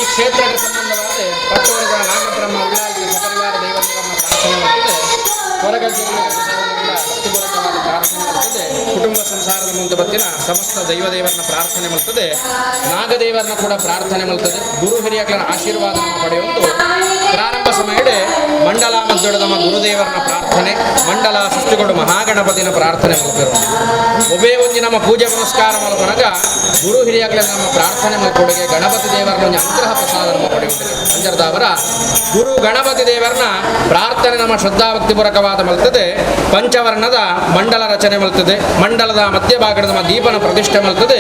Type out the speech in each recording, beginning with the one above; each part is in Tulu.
ಈ ಕ್ಷೇತ್ರಕ್ಕೆ ಸಂಬಂಧವಾದ ಪಟ್ಟವರ್ಗ ನಾಗಬ್ರಹ್ಮ ಉಳ್ಳಾಲ್ತಿ ಸಪರಿವಾರ ದೈವದೇವರನ್ನ ಪ್ರಾರ್ಥನೆ ಮಾಡ್ತದೆ. ಹೊರಗಜ್ಜೆ ಭಕ್ತಿಪೂರ್ವಕವಾದ ಪ್ರಾರ್ಥನೆ ಮಾಡ್ತದೆ. ಕುಟುಂಬ ಸಂಸಾರದ ಮುಂದೆ ಬತ್ತಿನ ಸಮಸ್ತ ದೈವದೇವರನ್ನ ಪ್ರಾರ್ಥನೆ ಮಾಡ್ತದೆ. ನಾಗದೇವರನ್ನ ಕೂಡ ಪ್ರಾರ್ಥನೆ ಮಾಡ್ತದೆ. ಗುರು ಹಿರಿಯಕರ ಆಶೀರ್ವಾದವನ್ನು ಪಡೆಯುವುದು ಪ್ರಾರಂಭ ಸಮಯಡೆ ಮಂಡಲ ಮದ್ದೊಡದಮ್ಮ ಗುರುದೇವರನ್ನ ಪ್ರಾರ್ಥನೆ, ಮಂಡಲ ಸೃಷ್ಟಿಗೊಂಡು ಮಹಾಗಣಪತಿನ ಪ್ರಾರ್ಥನೆ ಮಲ್ಪೆರು. ಒಬ್ಬೇ ಒಂಜಿ ನಮ್ಮ ಪೂಜೆ ಪುನಸ್ಕಾರ ಮಲ್ಪನಗ ಗುರು ಹಿರಿಯಕಲ ನಮ್ಮ ಪ್ರಾರ್ಥನೆ ಮಲ್ಕೊಡುಗೆ ಗಣಪತಿ ದೇವರನ್ನ ಒಂಜಿ ಅನುಗ್ರಹ ಪ್ರಸಾದ ನಮ್ಮ ಪಡೆಯುತ್ತದೆ. ಅಂಜರ್ದಾವರ ಗುರು ಗಣಪತಿ ದೇವರನ್ನ ಪ್ರಾರ್ಥನೆ ನಮ್ಮ ಶ್ರದ್ಧಾಭಕ್ತಿಪೂರ್ವಕವಾದ ಮಲ್ತದೆ. ಪಂಚವರ್ಣದ ಮಂಡಲ ರಚನೆ ಮಲ್ತದೆ. ಮಂಡಲದ ಮಧ್ಯಭಾಗದ ನಮ್ಮ ದೀಪನ ಪ್ರತಿಷ್ಠೆ ಮಲ್ತದೆ.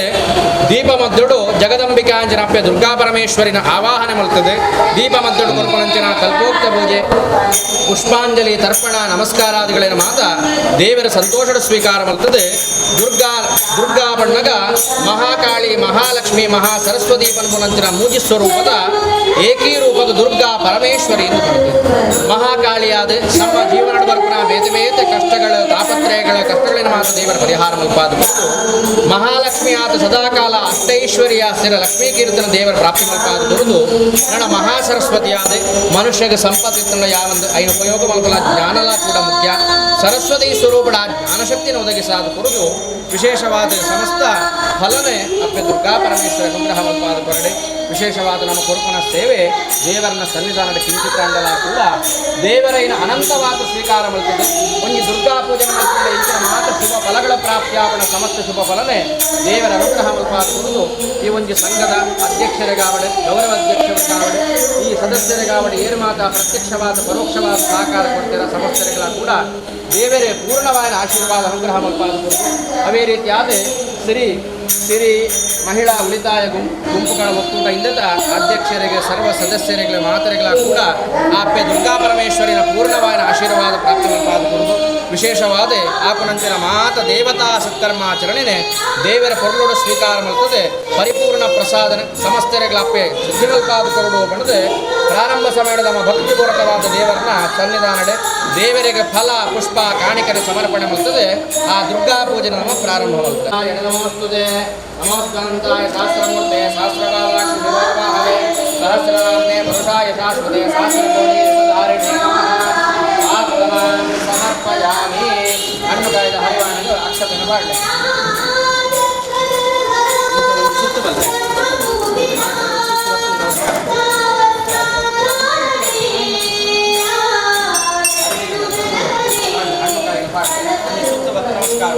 ದೀಪ ಮದ್ದೊಡು ಜಗದಂಬಿಕಾಂಜನಪ್ಯ ದುರ್ಗಾ ಪರಮೇಶ್ವರಿನ ಆವಾಹನೆ ಮಲ್ತದೆ. ದೀಪ ಮದ್ದೊಡು ಕೊರ್ಪನಂಚಿನ ಕಲ್ಪೋಕ್ತ ಪೂಜೆ, ಪುಷ್ಪಾಂಜಲಿ, ತರ್ಪಣ, ನಮಸ್ಕಾರಾದಿಗಳೇನ ಮಾತ ದೇವರ ಸಂತೋಷದ ಸ್ವೀಕಾರ ಮಲ್ತದೆ. ದುರ್ಗಾ ದುರ್ಗಾ ಬಣ್ಣಗ ಮಹಾಕಾಳಿ, ಮಹಾಲಕ್ಷ್ಮಿ, ಮಹಾ ಸರಸ್ವತಿ ಪನ್ಪುನಂಚಿನ ಮೂಜಿ ಸ್ವರೂಪದ ಏಕೀರೂಪದ ದುರ್ಗಾ ಪರಮೇಶ್ವರಿ ಎಂದು ಮಹಾಕಾಳಿಯಾದ ನಮ್ಮ ಜೀವನದ ಬರ್ಪಣ ಬೇತೆ ಬೇತೆ ಕಷ್ಟಗಳು, ತಾಪತ್ರಯಗಳ ಕಷ್ಟಗಳಿನ ಮಾತ್ರ ದೇವರ ಪರಿಹಾರ ಮಲ್ಪಾದ ಮಹಾಲಕ್ಷ್ಮಿ ಆತ ಸದಾಕಾಲ ಅಷ್ಟೈಶ್ವರ್ಯ ಸ್ಥಿರ ಲಕ್ಷ್ಮೀ ಕೀರ್ತನ ದೇವರ ಪ್ರಾಪ್ತಿ ಮಲ್ಪಾದ ಕುರಿತು ನನ್ನ ಮಹಾಸರಸ್ವತಿಯಾದ ಮನುಷ್ಯಗೆ ಸಂಪತ್ತಿತ್ತನ್ನ ಯಾವೊಂದು ಐನ ಉಪಯೋಗ ಮಲ್ಪಲ ಜ್ಞಾನಲ ಕೂಡ ಮುಖ್ಯ. ಸರಸ್ವತಿ ಸ್ವರೂಪದ ಜ್ಞಾನಶಕ್ತಿನ ಒದಗಿಸಾದ ಕುರಿತು ವಿಶೇಷವಾದ ಸಮಸ್ತ ಫಲನೆ ಅಪ್ಪೆ ದುರ್ಗಾ ಪರಮೇಶ್ವರ ಅನುಗ್ರಹ ಮಲ್ಪಾದ ಕೊರಡೆ. ವಿಶೇಷವಾದ ನಮ್ಮ ಕೊರುಪನ ಸೇವೆ ದೇವರನ್ನ ಸನ್ನಿಧಾನದ ಕಿಂಚಿತ್ತಾಂಡಲ ಕೂಡ ದೇವರೈನ ಅನಂತವಾದ ಸ್ವೀಕಾರ ಮಲ್ತದೆ. ಒಂಜಿ ದುರ್ಗಾ ಪೂಜೆ ಮಲ್ತದೆ. ಇಂಚಿನ ಮಾತ ಶುಭ ಫಲಗಳ ಪ್ರಾಪ್ತಿಯಾಪಣ ಸಮಸ್ತ ಶುಭ ಫಲನೆ ದೇವರ ಅನುಗ್ರಹ ಮಲ್ಪಾದ ಕುರಿತು ಈ ಒಂಜಿ ಸಂಘದ ಅಧ್ಯಕ್ಷರಿಗಾವಡೆ, ಗೌರವ ಅಧ್ಯಕ್ಷರಿಗಾವಡೆ, ಈ ಸದಸ್ಯರಿಗಾವಡೆ, ಏರು ಮಾತ ಪ್ರತ್ಯಕ್ಷವಾದ ಪರೋಕ್ಷವಾದ ಸಹಕಾರ ಕೊಡ್ತಿರ ಸಮಸ್ತರಿಗಳ ಕೂಡ ದೇವರೇ ಪೂರ್ಣವಾದ ಆಶೀರ್ವಾದ ಅನುಗ್ರಹ ಮಲ್ಪಾದ ಕುರಿತು. ಅದೇ ರೀತಿಯಾದ ಶ್ರೀ ಶ್ರೀ ಮಹಿಳಾ ಉಳಿತಾಯ ಗುಂಪುಗಳ ಒಕ್ಕೂಟ ಇಂದತ ಅಧ್ಯಕ್ಷರಿಗೆ, ಸರ್ವ ಸದಸ್ಯರಿಗೆ, ಮಾತರಿಗಳ ಕೂಡ ಆಪ್ಪೆ ದುರ್ಗಾ ಪರಮೇಶ್ವರಿನ ಪೂರ್ಣವಾದ ಆಶೀರ್ವಾದ ಪ್ರಾಪ್ತಿ ಮಲ್ಪಾದ ಕುರಿತು. ವಿಶೇಷವಾದ ಆಪನಂಚಿನ ಮಾತ ದೇವತಾ ಸತ್ಕರ್ಮಾಚರಣೆ ದೇವರ ಪೊರುಳೋಡ ಸ್ವೀಕಾರ ಮಲ್ತದೆ. ಪರಿಪೂರ್ಣ ಪ್ರಸಾದನ ಸಮಸ್ತರಿಗಳ ಅಪ್ಪೆ ಸಿದ್ಧಿಮಲ್ಪಾದ ಕೊರಡು ಬಣದೆ ಪ್ರಾರಂಭ ಸಮಯದ ನಮ್ಮ ಭಕ್ತಿಪೂರ್ವಕವಾದ ದೇವರನ್ನ ಸನ್ನಿಧಾನಡೆ ದೇವರಿಗೆ ಫಲ ಪುಷ್ಪ ಕಾಣಿಕರ ಸಮರ್ಪಣೆ ಮಲ್ತದೆ. ಆ ದುರ್ಗಾ ಪೂಜೆ ನಮ್ಮ ಪ್ರಾರಂಭ ಮಲ್ತದೆ. ನಮೋಸ್ತುತೆ ನಮೋಸ್ಕಂತಾಯ ಸಹಸ್ರಮೂರ್ತೆ ಸಹಸ್ರಪಾದಾಕ್ಷಿ ಶಿವೋರ್ವಾಹವೆ ಸಹಸ್ರನಾಮ್ನೆ ಪುರುಷಾಯ ಶಾಶ್ವತೆ ಸಹಸ್ರಕೋಟಿ ಧಾರಿಣೇ ನಮಃ. ಆತ್ಮನಾಂ ಸಮರ್ಪಯಾಮಿ. ಹಣ್ಣು ಕಾಯ್ದ ಹರಿವಾಣಗಳು ಅಕ್ಷತನ ಬಾಳ್ಲೆ ಸುತ್ತು ಬಲ್ಲೆ. ಹಣ್ಣು ಕಾಯಿ ಬಾಳ್ಲೆ ಸುತ್ತು ಬಲ್ಲೆ ನಮಸ್ಕಾರ.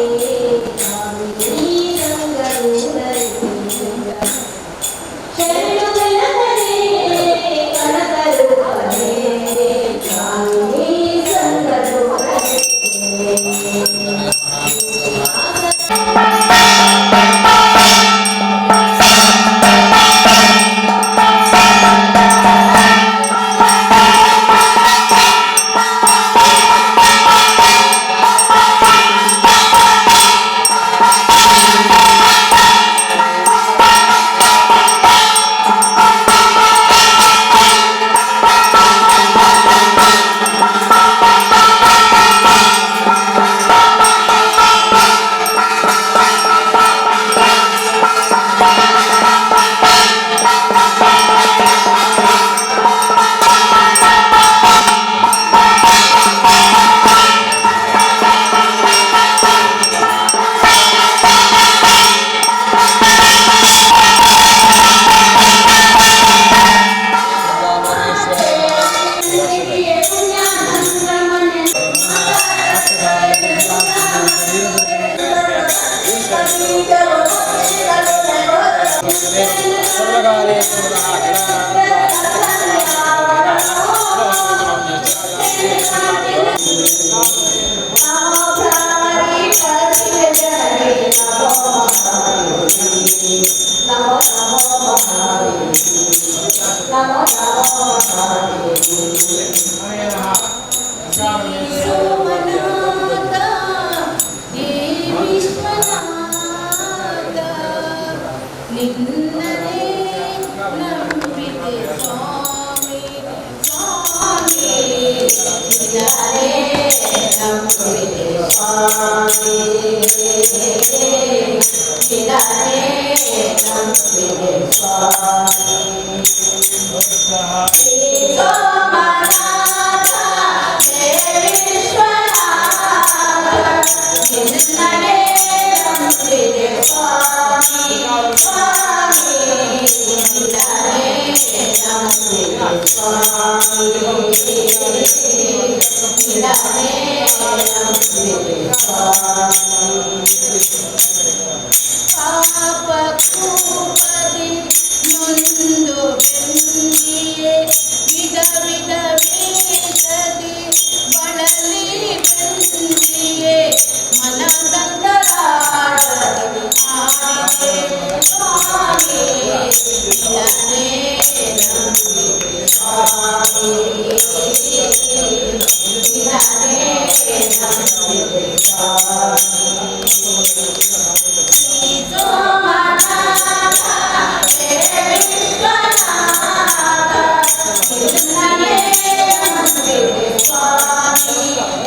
ಸರ್ವಕಾಲೇ ಸೋಮನಾಥ ಹೇ ವಿಶ್ವನಾಥ, ನಿನ್ನನೇ ನಂಬಿದೆ ಸ್ವಾಮಿ, ಸ್ವಾಮಿ, ನಿನ್ನನೇ ನಂಬಿದೆ ಸ್ವಾಮಿ, ನಿನ್ನನೇ ನಂಬಿದೆ. ನಂಬಿದೆ ಸ್ವಾಮಿ. ಶ್ರೀ ಸೋಮನಾಥ, ಹೇ ವಿಶ್ವನಾಥ, ನಿನ್ನನೇ ನಂಬಿದೆ ಸ್ವಾಮಿ, ಸ್ವಾಮಿ, ನಿನ್ನನೇ ನಂಬಿದೆ ಸ್ವಾಮಿ, ನಿನ್ನನೇ ನಂಬಿದೆ ಸ್ವಾಮಿ. ಪಾಪ ಕೂಪದಿ ನೊಂದು ಬೆಂದಿಯೇ, ವಿಧ ವಿಧ ವೇಷದಿ ಬಳಲಿ ಬಂದಿಯೇ, ಮನದಂತರಾಳದಿ ಆಡಿದೆ ಸ್ವಾಮಿ, ನಿನ್ನನೇ ನಂಬಿದೆ ಸ್ವಾಮಿ, ನಿನ್ನನೇ ನಂಬಿದೆ ಸ್ವಾಮಿ. ಶ್ರೀ ಸೋಮನಾಥ, ಹೇ ವಿಶ್ವನಾಥ, ನಿನ್ನನೇ ನಂಬಿದೆ ಸ್ವಾಮಿ,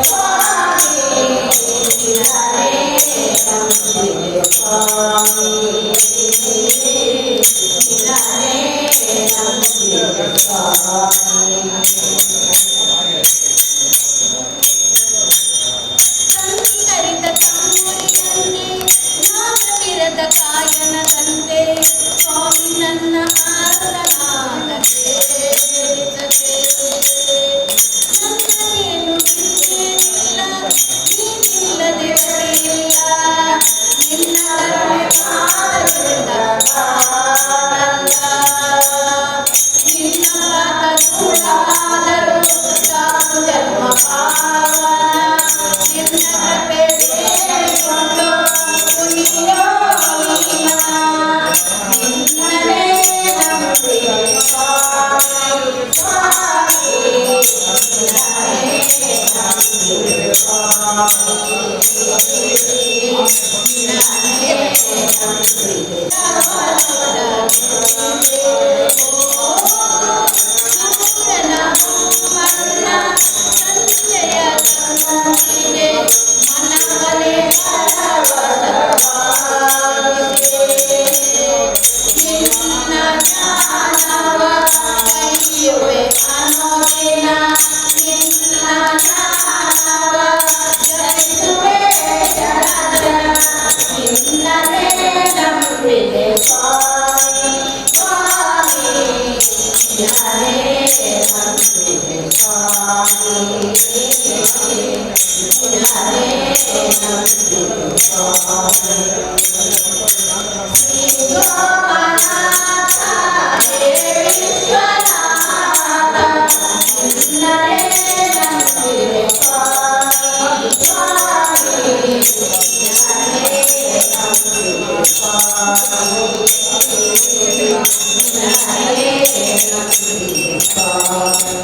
ಸ್ವಾಮಿ, ನಿನ್ನನೇ ನಂಬಿದೆ ಸ್ವಾಮಿ, ನಿನ್ನನೇ ನಂಬಿದೆ ಸ್ವಾಮಿ. ಕಂಕರಿತ ತಂಬುರಿಯಂತೆ, ನಾದವಿರದ ಗಾಯನದಂತೆ, ಸ್ವಾಮಿ ನನ್ನ ಆರ್ತನಾದ ಕೇಳಿಸದೆ. ನನ್ನದೇನು ಇನ್ನೇನಿಲ್ಲ, ನೀನಿಲ್ಲದೆ ಗತಿಯಿಲ್ಲ, ನಿನ್ನ ಕರುಣೆ ಪಾದದಿಂದ ಆನಂದ. ನಿನ್ನ ಪಾದ ಧೂಳಾದರೂ ಸಾಕು ಜನ್ಮ ಪಾವನ, ನಿನ್ನ ಕೃಪೆ ಬೇಡಿಕೊಂಡು ಪುನೀಯೋ ನೀನ. ನಿನ್ನನೇ ನಂಬಿದೆ ಸ್ವಾಮಿ, ಸ್ವಾಮಿ, ನಿನ್ನನೇ ನಂಬಿದೆ ಸ್ವಾಮಿ, ನಿನ್ನನೇ ನಂಬಿದೆ. ಶೂರನ ಬೊಮ್ಮಣ್ಣ ಸಂಜಯ ತಂದಿದೆ, ಮನವನೆ ಪರವಶವಾಗಿದೆ. ನಿನ್ನ ಧ್ಯಾನವ ಕೈಯುವೆ ಅನುದಿನ, ನಿನ್ನ ಧ್ಯಾನವ ಜಪಿಸುವೆ ಕ್ಷಣ. ನಿನ್ನನೇ ನಂಬಿದೆ ಸ್ವಾಮಿ, ಸ್ವಾಮಿ, ನಿನ್ನನೇ ನಂಬಿದೆ ಸ್ವಾಮಿ, ನಿನ್ನನೇ ನಂಬಿದೆ ಸ್ವಾಮಿ. ಶ್ರೀ ಸೋಮನಾಥ, ಹೇ ವಿಶ್ವನಾಥ, ನಿನ್ನನೇ ನಂಬಿದೆ ಸ್ವಾಮಿ, ಸ್ವಾಮಿ, ನಿನ್ನನೇ ನಂಬಿದೆ ಸ್ವಾಮಿ, ನಿನ್ನನೇ ನಂಬಿದೆ ಸ್ವಾಮಿ,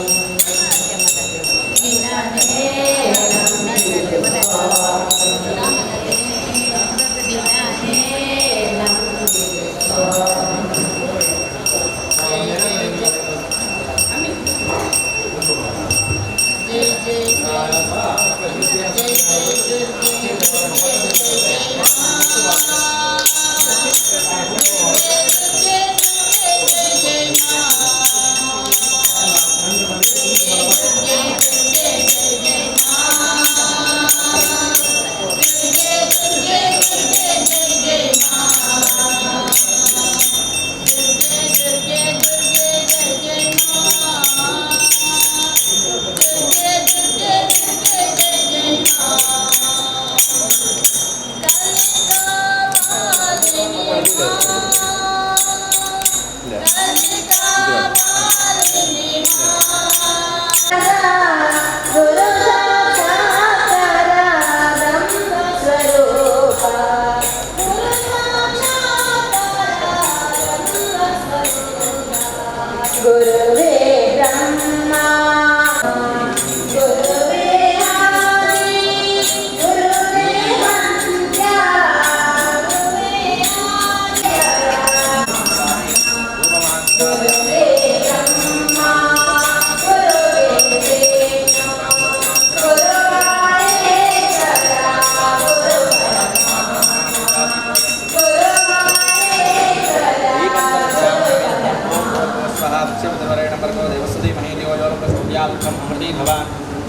ನಿನ್ನನೇ ನಂಬಿದೆ ಸ್ವಾಮಿ, ನಿನ್ನನೇ ನಂಬಿದೆ ಸ್ವಾಮಿ. ಜೈ ಜೈ ಜೈ ಜೈ ದುರ್ಗೆ, ಜೈ ಜೈ ದುರ್ಗೆ, ಜೈ ಜೈ ಮಾ.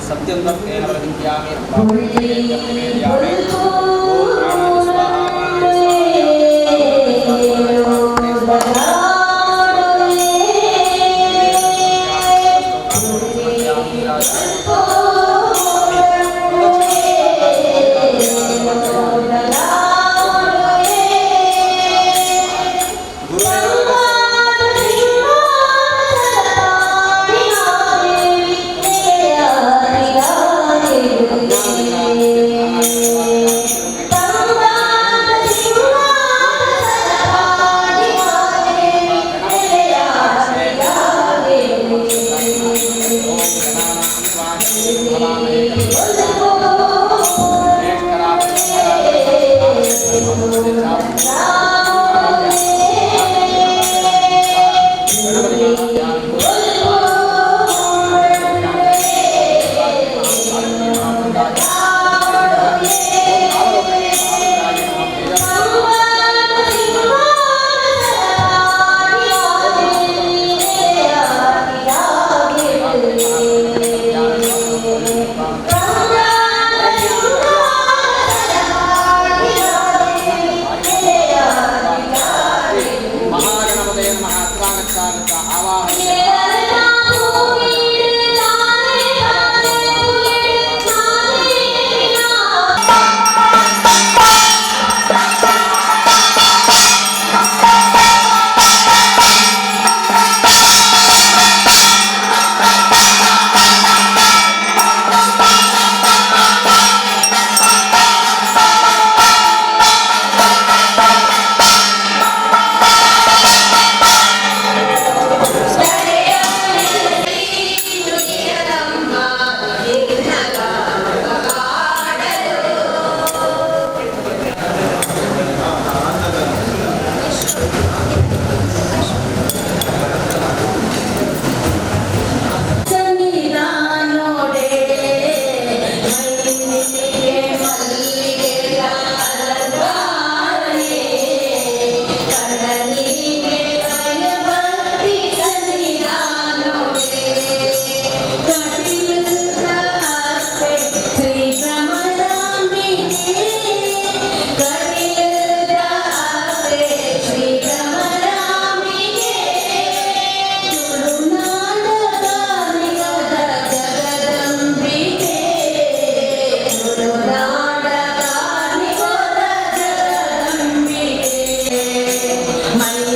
ಸತ್ಯಂ ತೇನ ಪ್ರತಿಜ್ಞಾಮಿ ನಿವೇದಯಾಮಿ. ಓಂ ಪ್ರಾಣಾಯ ಸ್ವಾಹ, ಅಪಾನಾಯ ಸ್ವಾಹ, ಮಹಾಗಣಪತಯೇ ನಮಃ. ಅತ್ರಾಗಚ್ಛಾಗತ ಆವಾಹನೆ. My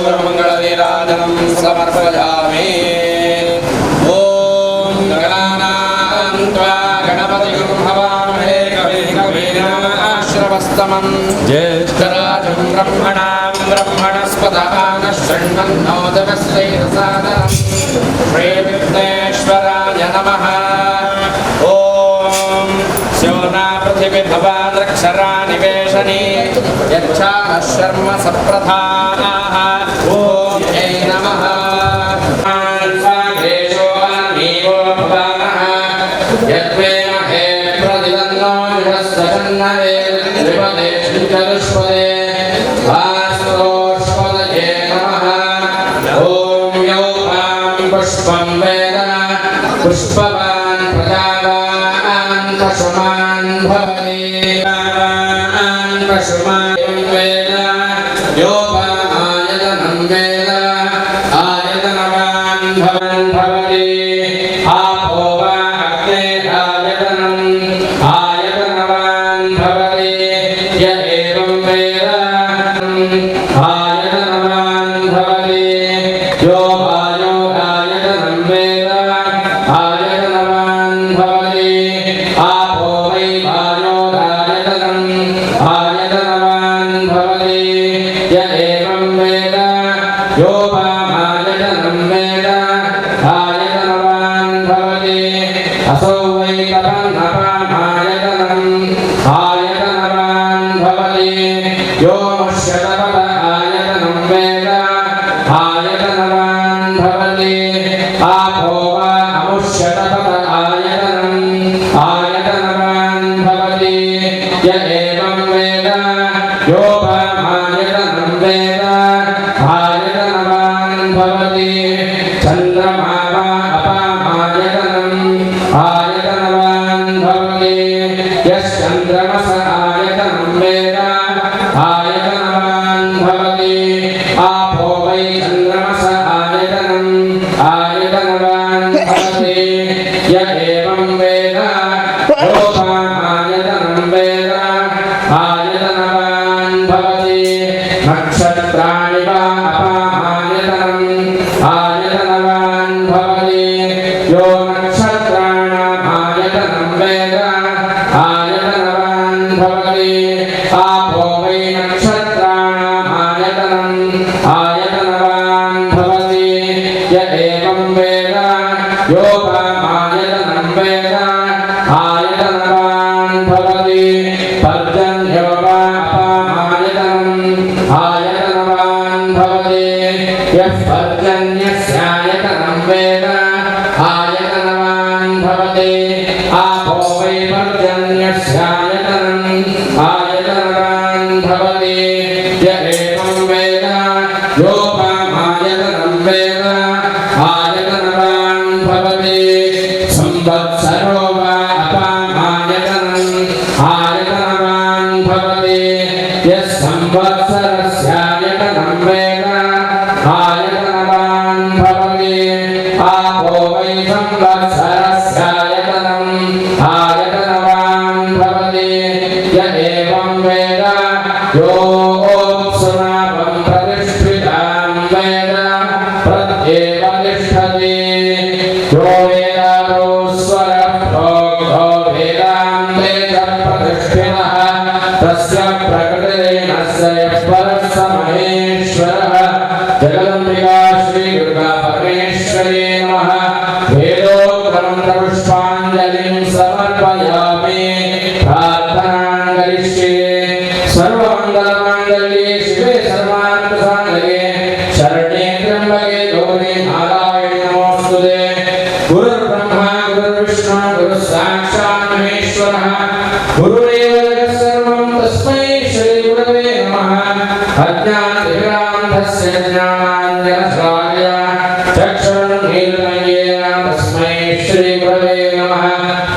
ಕರ್ಪೂರಮಂಗಳ ನೀರಾಜನಂ ಸಮರ್ಪಯಾಮಿ. ಓಂ ಗಣಾನಾಂ ತ್ವಾ ಗಣಪತಿಂ ಹವಾಮಹೇ ಕವಿಂ ಕವೀನಾಶ್ರವಸ್ತಮಂ ಜ್ಯೇಷ್ಠರಾಜಂ ಬ್ರಹ್ಮಣಾಂ ಬ್ರಹ್ಮಣಸ್ಪತ ಆನಃ ಶೃಣ್ವನ್ನೋತವಸ್ಸೈರಸಾದನಂ. ಶ್ರೀ ವಿಘ್ನೇಶ್ವರಾಯ ನಮಃ. ಓಂ ಸ್ಯೋನಾ ಪೃಥಿವಿ ಭವಾನ್ ರಕ್ಷರಾ ನಿವೇಶನಿ ಯಚ್ಛಾನಃ ಶರ್ಮ ಸಪ್ರಧಾನಾಃ. ಓಂ ಯೈ ನಮಃ. ಸ್ವಾದೇಶೋ ಭವಾನಃ ಯದ್ವೇಮಹೇ ಪ್ರತಿದನ್ನೋ ವಿಹಸ್ವಚನ್ನವೇ ತ್ರಿಪದೇ ಚತುಷ್ಪದೇ ವಾಸ್ತೋಷ್ಪದಯೇ ನಮಃ. ಓಂ ಯೌಪಾಂ ಪುಷ್ಪಂ ವೇದ ಪುಷ್ಪವಾನ್ ಪ್ರಜಾವಾನ್ ಪಶುಮಾನ್ ಭವತಿ ಪಶುಮಾನ್ ವೇದ ಯೋಪಾಮಾಯತನಂ ವೇದ ಆಯತನವಾನ್ ಭವನ್ ಭವತಿ. ಆಪೋ ವಾ ಅಗ್ನೇರಾಯತನಂ ಆಯತನವಾನ್ ಭವತಿ. ಯ ಏವಂ ವೇದ ಆಯತನವಾನ್ ಭವತಿ. ಯೋ ವಾಯೋರಾಯತನಂ ವೇದ ಆಯತನವಾನ್ ಭವತಿ. ಆಪೋ ವೈ ವಾಯೋರಾಯತನಂ ಆಯತನವಾನ್ ಭವತಿ. ಯ ಏವಂ ವೇದ ಯೋ ವಾಮಾಯತನಂ ವೇದ ಆಯತನವಾನ್ ಭವತಿ. असौ वै तपन्नपामायतनम् आयतनवान् भवति. यो मुष्यतपद आयतनं वेद आयतनवान् भवति. आपो वा अमुष्यतपद आयतनम् आयतनवान् भवति. य एवं वेद यो वामायतनं वेद आयतनवान् भवति. चन्द्रमा वा अपामायतनम् आयतनवान् भवति. यश्चन्द्रमस आयतनं वेद आयतनवान् भवति. आपो वै चन्द्रमस आयतनम् आयतनवान् भवति. य एवं वेद योपामायतनं वेद आयतनवान् भवति. नक्षत्राणि वा अपामायतनम् आयतनवान् भवति. यो नक्षत्राणामायतनं वेद आयतनवान् भवति. आपो वै नक्षत्राणामायतनम् आयतनवान् भवति. य एवं वेद योपामायतनं वेद आयतनवान् भवति. पर्जन्यो वा अपामायतनम् आयतनवान् भवति. यः पर्जन्यस्यायतनं वेद आयतनवान् भवति. आपो वै पर्जन्यस्यायतनम् आयतनवान् भवति. य एवं वेद योपामायतनं वेद आयतनवान् भवति. संवत्सरो वा अपामायतनम् आयतनवान् भवति. यः संवत्सरस्यायतनं वेद आयतनवान् भवति. आपो वै संवत्सरस्यायतनम् आयतनवान् भवति. य एवं वेद योऽप्सुनाभं प्रतिष्ठितां वेद प्रत्येव तिष्ठति. यो वेदादौ स्वरः प्रोक्तो वेदान्ते च प्रतिष्ठितः तस्य प्रकृतिरेणस्य यः परः स महेश्वरः. जगदम्बिका श्रीदुर्गा परमेश्वरी नमः. वेदोक्तमन्त्रपुष्पाञ्जलिं समर्पयामि. प्रार्थनां करिष्ये. सर्वमङ्गलमाङ्गल्ये शिवे सर्वार्थसाधके शरण्ये त्र्यम्बके गौरी नारायणि नमोऽस्तुते. गुरुर्ब्रह्मा गुरुर्विष्णु गुरुः साक्षात् महेश्वरः गुरुरेव जगत्सर्वं तस्मै श्रीगुरवे नमः. अज्ञानतिमिरान्धस्य ज्ञानाञ्जनशलाकया चक्षुरुन्मीलितं येन तस्मै श्रीगुरवे नमः.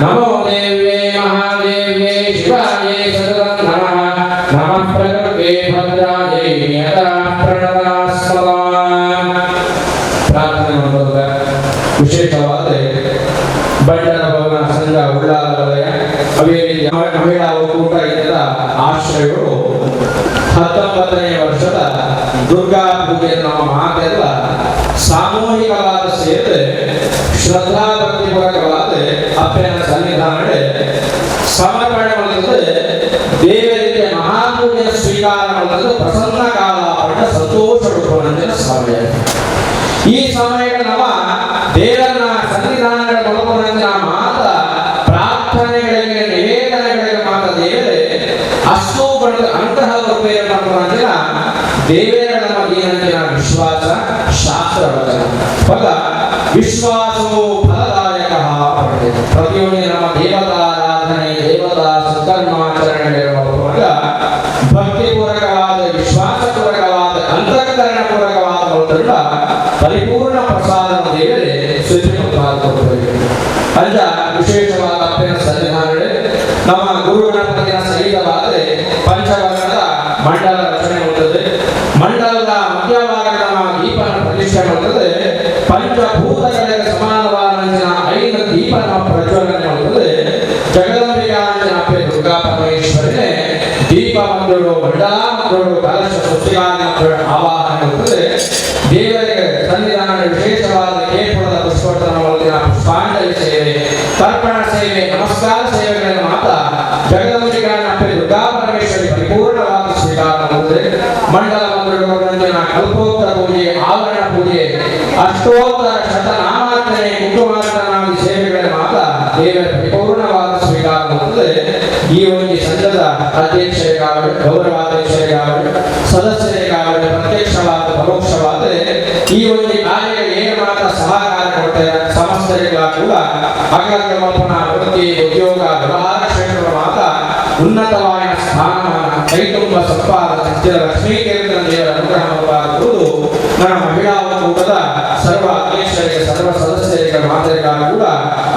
नमो देव्यै महादेव्यै शिवायै सततं नमः. नमः प्रकृते भद्रायै नियतः प्रणतः स्मरामि. ಪ್ರಾರ್ಥನೆ ಮಾಡುವುದರ ವಿಶೇಷವಾದ ಬಂಟರ ಭವನ ಸಂಘ ಉಳ್ಳಾಲ ವಲಯ, ಅದೇ ರೀತಿ ಮಹಿಳಾ ಒಕ್ಕೂಟ ಇದರ ಆಶ್ರಯಗಳು 19ನೇ ವರ್ಷದ Durga ಪೂಜೆ ನಮ್ಮ ಮಾತೆಲ್ಲ ಸಾಮೂಹಿಕವಾದ ಸೇವೆ ಶ್ರದ್ಧಾಭಕ್ತಿಪೂರ್ವಕವಾದ ಅಪ್ಪನ ಸನ್ನಿಧಾನ ಸಮರ್ಪಣೆ ಮಾಡಿದ್ರೆ ದೇವರಿಗೆ ಮಹಾಪೂಜೆಯ ಸ್ವೀಕಾರ ಮಾಡಿದ್ರೆ ಪ್ರಸನ್ನ ಕಾಲ ಪಟ್ಟ ಸಂತೋಷ ರೂಪವಂತಿನ ಸಮಯ. ಈ ಸಮಯ ನಮ್ಮ ದೇವರನ್ನ ಸನ್ನಿಧಾನಗಳ ಮೊಳಪುರಂಜನ ಮಾತ ಪ್ರಾರ್ಥನೆಗಳಿಗೆ ನಿವೇದನೆಗಳಿಗೆ ಮಾತ ದೇವರೇ ಅಷ್ಟು ಬಣ್ಣದ ಅಂತಹ ರೂಪೇಣ ದೇವರ ನಮ್ಮ ಏನಂತಿನ ವಿಶ್ವಾಸ ಶಾಸ್ತ್ರ ವಚನ ಫಲ ವಿಶ್ವಾಸವು ಫಲದಾಯಕ. ಪ್ರತಿಯೊಂದು ನಮ್ಮ ದೇವತಾರಾಧನೆ ದೇವತಾ ಸತ್ಕರ್ಮಾಚರಣೆಗಳ ಮೂಲಕ ಭಕ್ತಿಪೂರ್ವಕವಾದ ವಿಶ್ವಾಸಪೂರ್ವಕವಾದ ಅಂತಃಕರಣ ಪೂರ್ವಕವಾದ ಮೂಲಕ ಪರಿಪೂರ್ಣ ಪ್ರಸಾದ ದೇವರೇ ಶುಚಿ ಕೊಡುತ್ತದೆ. ಅಂಜ ವಿಶೇಷವಾದ ಅಪ್ಪನ ಸನ್ನಿಧಾನಗಳೇ ನಮ್ಮ ಗುರು ಗಣಪತಿಯ ಸಹಿತವಾದರೆ ಪಂಚವರ್ಣದ ಮಂಡಲ ರಚನೆ ಮಾಡುತ್ತದೆ. ಮಂಡಲದ ಮಧ್ಯಭಾಗದ ದೀಪನ ಪ್ರತಿಷ್ಠೆ ಮಾಡುತ್ತದೆ. ಪಂಚಭೂತಗಳಿಗೆ ಸಮಾನವಾದ 5 ದೀಪನ ಪ್ರಜ್ವಲನೆ ಮಾಡುತ್ತದೆ. ಜಗದಂಬಿಕಾಂಜನ ದುರ್ಗಾ ಪರಮೇಶ್ವರನೇ ದೀಪ ಮಂಡಳು ಮಂಡಲ ಮಂಡಳು ಕಲಶ ಸೃಷ್ಟಿಗಾನ ಆವಾಹನೆ ಮಾಡುತ್ತದೆ. ದೇವರಿಗೆ ಸನ್ನಿಧಾನ ವಿಶೇಷವಾದ ಕೇಪುರದ ಪುಷ್ಪೋತ್ತನ ಒಳಗಿನ ಪುಷ್ಪಾಂಜಲಿ ಸೇವೆ, ತರ್ಪಣ ಸೇವೆ, ನಮಸ್ಕಾರ ಸೇವೆಗಳನ್ನು ಮಾತ್ರ ಜಗದಂಬಿಕಾನ ದುರ್ಗಾ ಪರಮೇಶ್ವರಿ ಪರಿಪೂರ್ಣವಾದ ಸ್ವೀಕಾರ ಮಾಡುತ್ತದೆ. ಮಂಡಲ ಮಂದಿರಗಳ ಕಲ್ಪೋತ್ತರ ಪೂಜೆ, ಆವರಣ ಪೂಜೆ, ಅಷ್ಟೋತ್ತರ ಶತನಾಮಾರ್ಚನೆ, ಕುಂಕುಮಾರ್ಚನಾದಿ ಸೇವೆಗಳ ಮಾತ್ರ ದೇವರ ಪರಿಪೂರ್ಣವಾದ ಸ್ವೀಕಾರ ಮಾಡುತ್ತದೆ. ಈ ಒಂದು ಸಂಘದ ಅಧ್ಯಕ್ಷರಿಗಾಗಲಿ, ಗೌರವಾಧ್ಯಕ್ಷರಿಗಾಗಲಿ, ಸದಸ್ಯರಿಗಾಗಲಿ ಪ್ರತ್ಯಕ್ಷವಾದ ಪರೋಕ್ಷವಾದ ಈ ಒಂದು ಕಾರ್ಯಗಳಿಗೆ ಏನು ಮಾತ್ರ ಸಹಕಾರ ಕೊಡ್ತಾರೆ ಸಮಸ್ತರಿಗಳ ಕೂಡ ಅಗಲಕಲ್ಪನಾ ವೃತ್ತಿ ಉದ್ಯೋಗ ವ್ಯವಹಾರ ಕ್ಷೇತ್ರದ ಮಾತ್ರ ಉನ್ನತವಾದ ಸ್ಥಾನಮಾನ ಕೈತುಂಬ ಸಂಪಾದ ಸತ್ಯದ ಲಕ್ಷ್ಮೀ ಕೇಂದ್ರ ದೇವರ ಅನುಗ್ರಹವಾಗುವುದು. ನನ್ನ ಮಹಿಳಾ ಒಕ್ಕೂಟದ ಸರ್ವ ಅಧ್ಯಕ್ಷರಿಗೆ ಸರ್ವ ಸದಸ್ಯರಿಗೆ ಮಾತರಿಗಳ ಕೂಡ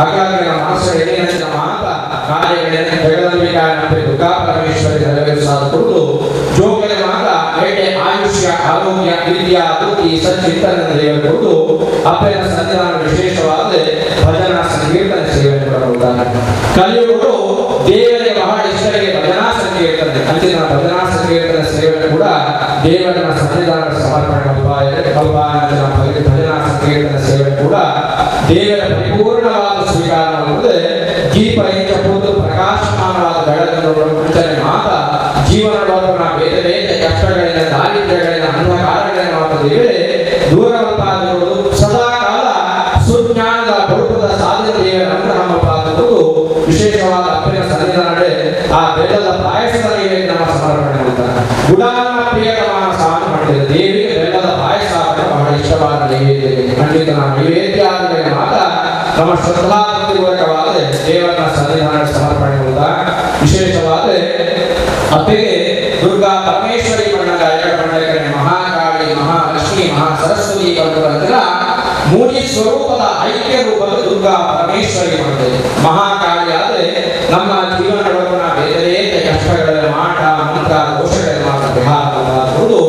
ಅಗಲಗಿನ ಮನಸ್ಸು ಮಾತ ಕಾರ್ಯಗಳನ್ನು ಜಗದಂಬಿಕಾ ದುರ್ಗಾ ಪರಮೇಶ್ವರಿ ನೆರವೇರಿಸಾದುಕೊಂಡು ಜೋಗದ ಮಾತ ಬೇಟೆ ಆಯುಷ್ಯ ಆರೋಗ್ಯ ವಿದ್ಯಾ ವೃತ್ತಿ ಸಚ್ಚಿಂತನ ದೇವರು ಅಪ್ಪನ ಸನ್ನಿಧಾನ ವಿಶೇಷವಾದ ಭಜನಾ ಸಂಕೀರ್ತನೆ ಸೇವೆಯನ್ನು ಮಾಡಬಹುದಾದ ಕಲಿಯುಗಗಳು ದೇವರಿಗೆ ಬಹಳ ಇಷ್ಟರಿಗೆ ಭಜನಾ ಸಂಕೀರ್ತನೆ ಅಂತಿನ ಭಜನಾ ಸಂಕೀರ್ತನೆ ಸೇವೆ ಕೂಡ ದೇವರನ್ನ ಸನ್ನಿಧಾನ ಸಮರ್ಪಣೆ ಭಜನಾ ಸಂಕೀರ್ತನೆ ಸೇವೆ ಕೂಡ ದೇವರ ಪರಿಪೂರ್ಣವಾದ ಸ್ವೀಕಾರ ಮಾಡುತ್ತದೆ. ದೀಪ ಇಂಚ ಪೂರ್ತಿ ಪ್ರಕಾಶಮಾನವಾದ ಬೆಳಕನ್ನು ಮಾತ ಜೀವನದೊಳಗಿನ ಬೇರೆ ಬೇರೆ ಕಷ್ಟಗಳಿಂದ ದಾರಿದ್ರ್ಯಗಳಿಂದ ಅಂಧಕಾರಗಳಿಂದ ಮಾತ್ರ ದೇವರೇ ದೂರವಂತಾದವರು ಸದಾ ಕಾಲ ಸುಜ್ಞಾನದ ಬರುಪದ ಸಾಧನೆ ದೇವರ ಅನುಗ್ರಹ ವಿಶೇಷವಾದ ಅಪ್ಪನ ಸನ್ನಿಧಾನಡೆ ಆ ಬೆಲ್ಲದ ಪಾಯಸದ ನೈವೇದ್ಯ ನಮ್ಮ ಸಮರ್ಪಣೆ ಮಾಡುತ್ತಾರೆ. ಗುಡಾನ ಪ್ರಿಯತಮಾನ ಸಾಧನೆ ಮಾಡಿದರೆ ದೇವಿಗೆ ಬೆಲ್ಲದ ಪಾಯಸ ಬಹಳ ಇಷ್ಟವಾದ ನೈವೇದ್ಯ. ಖಂಡಿತ ನೈವೇದ್ಯ ಆದ ಮಾತ್ರ ನಮ್ಮ ಶ್ರದ್ಧಾಭಕ್ತಿಪೂರ್ವಕವಾದ ದೇವರನ್ನ ಸನ್ನಿಧಾನ ಸಮರ್ಪಣೆ ಮಾಡುತ್ತಾ ವಿಶೇಷವಾದ ಅಪ್ಪಗೆ ದುರ್ಗಾ ಪರಮೇಶ್ವರಿ ಬಣ್ಣದ ಎರಡು ಬಣ್ಣಗಳ ಮಹಾಕಾಳಿ ಮಹಾಲಕ್ಷ್ಮಿ ಮಹಾ ಸರಸ್ವತಿ ಬಣ್ಣಗಳ ಮೂಡಿ ಸ್ವರೂಪದ ಐಕ್ಯ ರೂಪದ ದುರ್ಗಾ ಪರಮೇಶ್ವರಿ ಬಣ್ಣದೆ ಮಹಾಕಾಳಿ. ಆದರೆ ನಮ್ಮ ಜೀವನದೊಳಗಿನ ಬೇರೆ ಬೇರೆ ಕಷ್ಟಗಳ ಮಾಟ ಮಂತ್ರ ದೋಷಗಳನ್ನು ಮಾತ್ರ ಪರಿಹಾರವಾಗುವುದು,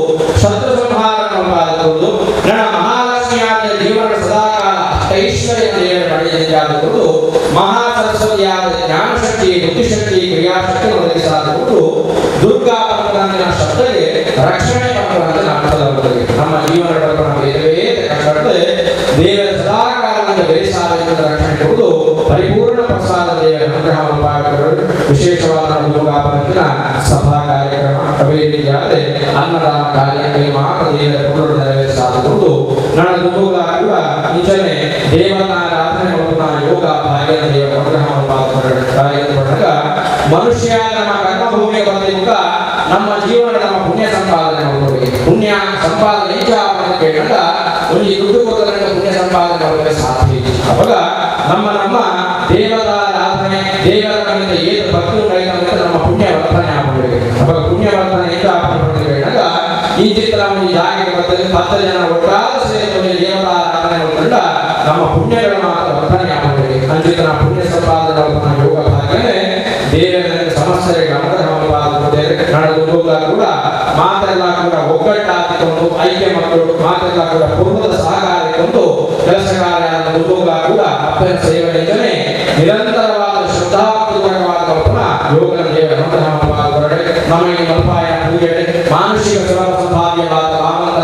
ಶತ್ರು ಸಂಹಾರವಾಗುವುದು. ನನ್ನ ಮಹಾಲಕ್ಷ್ಮಿಯಾದ ಜೀವನ ಸದಾಕಾಲ ಅಷ್ಟೈಶ್ವರ್ಯ ದೇವರ ಪಡೆಯಲಾಗುವುದು. ಮಹಾ ಸರಸ್ವತಿಯಾದ ಜ್ಞಾನಶಕ್ತಿ ಬುದ್ಧಿಶಕ್ತಿ ಕ್ರಿಯಾಶಕ್ತಿ ಒದಗಿಸಲಾಗುವುದು. ದುರ್ಗಾ ಪರಮಾತ್ಮನ ಶಬ್ದಕ್ಕೆ ರಕ್ಷಣೆ ಪರಮಾತ್ಮನ ಅರ್ಥವಾಗುತ್ತದೆ. ನಮ್ಮ ಜೀವನದೊಳಗಿನ ಬೇರೆ ಬೇರೆ ಕಷ್ಟಗಳು ದೇವರ ಸದಾಕಾಲದಿಂದ ಬೇಸಾಯದಿಂದ ರಕ್ಷಣೆ ಕೊಡುವುದು ಪರಿಪೂರ್ಣ ಪ್ರಸಾದ ದೇವರ ಅನುಗ್ರಹ. ವಿಶೇಷವಾದ ದುರ್ಗಾ ಪರಮಾತ್ಮನ ಸಭಾ ಕಾರ್ಯಕ್ರಮ ಅದೇ ರೀತಿಯಾದ ಅನ್ನದಾನ ಕಾರ್ಯ ಮಾತ್ರ ದೇವರ ಪುನರ್ ನೆರವೇರಿಸಲಾಗುವುದು. ನನ್ನ ದುರ್ಗಾ ಕೂಡ ಇಂಚನೆ ದೇವತಾರಾಧನೆ ಮತ್ತು ಯೋಗ ಭಾಗ್ಯ ದೇವರ ಅನುಗ್ರಹ ಮನುಷ್ಯ ನಮ್ಮ ಕರ್ಮಭೂಮಿಗೆ ಬಂದ ನಮ್ಮ ಜೀವನ ನಮ್ಮ ಪುಣ್ಯ ಸಂಪಾದನೆ ಮಾಡಬೇಕು. ಪುಣ್ಯ ಸಂಪಾದನೆ ಕೇಳಿದಾಗ ಒಂದು ದುಡ್ಡು ಕೊಟ್ಟರೆ ಪುಣ್ಯ ಸಂಪಾದನೆ ಮಾಡೋದಕ್ಕೆ ಸಾಧ್ಯ. ಅವಾಗ ನಮ್ಮ ನಮ್ಮ ದೇವತಾರಾಧನೆ ದೇವರ ನಮ್ಮಿಂದ ಏನು ಭಕ್ತಿ ಉಂಟಾಗಿದೆ ನಮ್ಮ ಪುಣ್ಯ ವರ್ತನೆ ಆಗಬೇಕು. ಅವಾಗ ಪುಣ್ಯ ವರ್ತನೆ ಹೆಚ್ಚು ಹೇಳಿದಾಗ ಈ ಚಿತ್ರ ಈ ಜಾಗೆಗೆ ಬರ್ತದೆ 10 ಜನ ಒಟ್ಟಾದ ಸೇರಿಕೊಂಡು ದೇವತಾರಾಧನೆ ಮಾಡಿಕೊಂಡ ನಮ್ಮ ಪುಣ್ಯಗಳ ಮಾತ್ರ ವರ್ತನೆ ಆಗಬೇಕು. ಅಂಚಿತನ ಪುಣ್ಯ ಸಂಪಾದನೆ ಯೋಗ ಭಾಗ್ಯನೇ ದೇವರ ಸಮಸ್ಯೆಗೆ ಅನುಗ್ರಹವಾಗುತ್ತದೆ. ಕೂಡ ಮಾತೆಲ್ಲ ಕೂಡ ಒಗ್ಗಟ್ಟಾಗಿಕೊಂಡು ಐಕ್ಯ ಮಕ್ಕಳು ಮಾತೆಲ್ಲ ಕೂಡ ಪೂರ್ವದ ಸಹಕಾರಕ್ಕೊಂದು ಕೆಲಸ ಕಾರ್ಯ ಕೂಡ ಅಪ್ಪನ ಸೇವೆಯಿಂದಲೇ ನಿರಂತರವಾದ ಶ್ರದ್ಧಾಪೂರ್ವಕವಾದ ಕಲ್ಪನ ಯೋಗ ದೇವರ ಅನುಗ್ರಹವಾಗುತ್ತದೆ. ನಮಗೆ ಮಲ್ಪಾಯ ಪೂಜೆ ಮಾನುಷಿಕ ಸುಲಭ ಸಂಭಾವ್ಯವಾದ ವಾಮಂತರ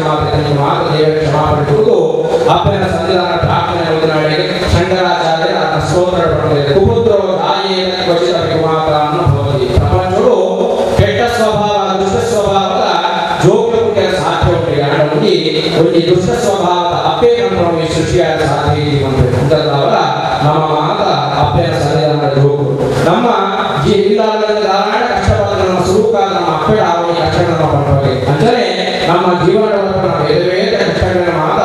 ಮಾತ್ರ ಮಾತ್ರ ದೇವರ ಕ್ಷಮಾಪಣೆ ಕೊಡುದು ಅಪ್ಪನ ಸನ್ನಿಧಾನ ಪ್ರಾರ್ಥನೆ ಹೊಂದಿನಾಡಿಗೆ ಶಂಕರಾಚಾರ್ಯ ಆತನ ಸ್ತೋತ್ರ ಪಡೆದಿದೆ. ಕುಪುತ್ರೋ ದಾಯೇನ ಕ್ವಚಿತ ಮಾತ್ರ ಭವತಿ. ಪ್ರಪಂಚಗಳು ಕೆಟ್ಟ ಸ್ವಭಾವ ದುಷ್ಟ ಸ್ವಭಾವದ ಜೋಗ್ಯ ಸಾಧ್ಯ ಉಂಟು. ಒಂದು ದುಷ್ಟ ಸ್ವಭಾವದ ಅಪ್ಪೆ ಕಂಡು ಸೃಷ್ಟಿಯಾದ ಸಾಧ್ಯ ಅಂತಂದವರ ನಮ್ಮ ಮಾತ ಅಪ್ಪೆಯ ಸನ್ನಿಧಾನದ ಜೋಗು ನಮ್ಮ ಇಲ್ಲಾದ ಕಷ್ಟಪಡದ ನಮ್ಮ ಸುರೂಕಾದ ನಮ್ಮ ಅಪ್ಪೆ ಆವಳಿ ಕಷ್ಟಗಳನ್ನು ಪಡ್ಕೊಳ್ಳಿ ಅಂಚನೆ ನಮ್ಮ ಜೀವನದ ಬೇರೆ ಬೇರೆ ಕಷ್ಟಗಳ ಮಾತ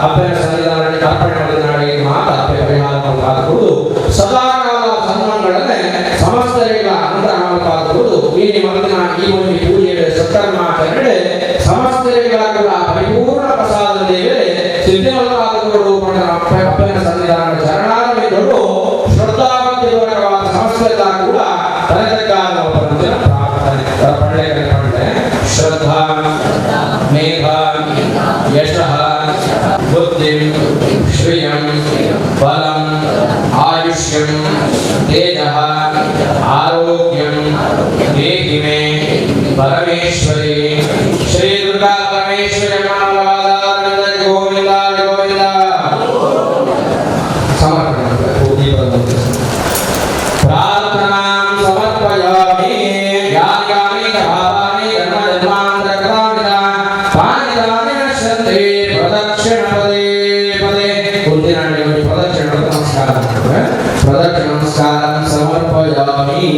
ಅಪ್ಪೆಯ ಸನ್ನಿಧಾನಕ್ಕೆ ಅರ್ಪಣೆ ಮಾಡಿದ ನಾಡಿಗೆ ಮಾತ ಅಪ್ಪೆ ಪರಿಹಾರವನ್ನು ಕಾದುಕೊಂಡು ಸದಾಕಾಲ ಸನ್ಮಾನಗಳನ್ನೇ ಸಮಸ್ತರಿಗಳ ಅನುಗ್ರಹವನ್ನು ಕಾದುಕೊಂಡು ಈ ಮಂದಿನ ಈ ಒಂದು ಪೂಜೆಯ ಸತ್ಕರ್ಮಾಚರಣೆ ಸಮಸ್ತರಿಗಳ ಪರಿಪೂರ್ಣ ಪ್ರಸಾದ ದೇವರೇ ಸಿದ್ಧಿಮಲ್ಲಾದಗಳು ಅಪ್ಪನ ಸನ್ನಿಧಾನ ಶರಣಾಗಮಿಗಳು ಶ್ರದ್ಧಾಭಕ್ತಿಪೂರ್ವಕವಾದ ಸಮಸ್ತ ಕೂಡ ತಲೆತಗ್ಗಾದ ಪ್ರಾರ್ಥನೆ ಪಂಡೆ ಶ್ರದ್ಧಾ ಮೇಘ ಯಶಃ ಬುದ್ಧಿಂ ಶ್ರಿಯಂ ಬಲಂ ಆಯುಷ್ಯಂ ತೇಜಃ ಆರೋಗ್ಯಂ ದೇಹಿ ಮೇ ಪರಮೇಶ್ವರಿ. ಶ್ರೀ ದುರ್ಗಾ ಪರಮೇಶ್ವರಿ ಗೋವಿಂದ ಗೋವಿಂದ. ಸಮರ್ಪಣೆ ಪ್ರಾರ್ಥನಾಂ ಸಮರ್ಪಯಾಮಿ. ಯಾನಿ ಯಾನಿ ಚ ಪಾಪಾನಿ ಜನ್ಮ ಜನ್ಮಾಂತರ ಕೃತಾನಿ ತಾನಿ ತಾನಿ ನಶ್ಯಂತಿ ಪ್ರದಕ್ಷಿಣ ಪದೇ ಪದೇ. ಕುಂತಿನಾಡಿ ಪ್ರದಕ್ಷಿಣ ನಮಸ್ಕಾರ ಪ್ರದಕ್ಷಿಣ ನಮಸ್ಕಾರ ಸಮರ್ಪಯಾಮಿ.